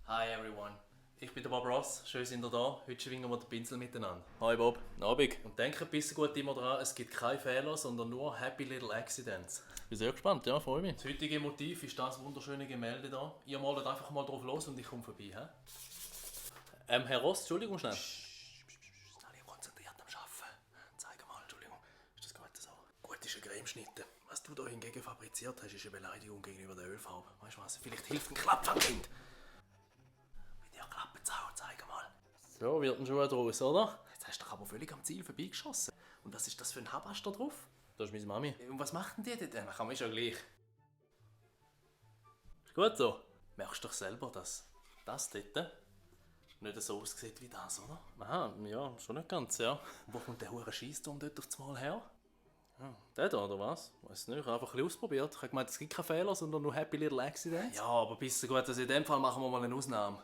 Hi everyone. Ich bin der Bob Ross, schön sind ihr da. Heute schwingen wir den Pinsel miteinander. Hi Bob, Abend. Und denkt ein bisschen gut immer dran, es gibt keine Fehler, sondern nur Happy Little Accidents. Bin sehr gespannt, ja, freue mich. Das heutige Motiv ist das wunderschöne Gemälde hier. Ihr malt einfach mal drauf los und ich komme vorbei. He? Herr Ross, Entschuldigung schnell. Alle konzentriert am Arbeiten. Zeig mal, Entschuldigung. Ist das gut so? Gut ist ein Cremeschnitte. Was du da hingegen fabriziert hast, ist eine Beleidigung gegenüber der Ölfarbe. Weißt du was? Vielleicht hilft ein Klappfangkind. Mit dir klappt es auch, zeig mal. So, wird ein Schuh draus, oder? Jetzt hast du doch aber völlig am Ziel vorbeigeschossen. Und was ist das für ein Habasch da drauf? Das ist meine Mami. Und was macht denn die denn? Kann man schon gleich. Ist gut so? Merkst du doch selber, dass das dort nicht so aussieht wie das, oder? Aha, ja, schon nicht ganz, ja. Wo kommt der hure Scheissturm dort aufs Mal her? Der da, oder was? Weiß nicht, ich habe einfach ein bisschen ausprobiert. Ich habe gemeint, es gibt keine Fehler, sondern nur Happy Little Accidents. Ja, aber bist du gut, also in dem Fall machen wir mal eine Ausnahme.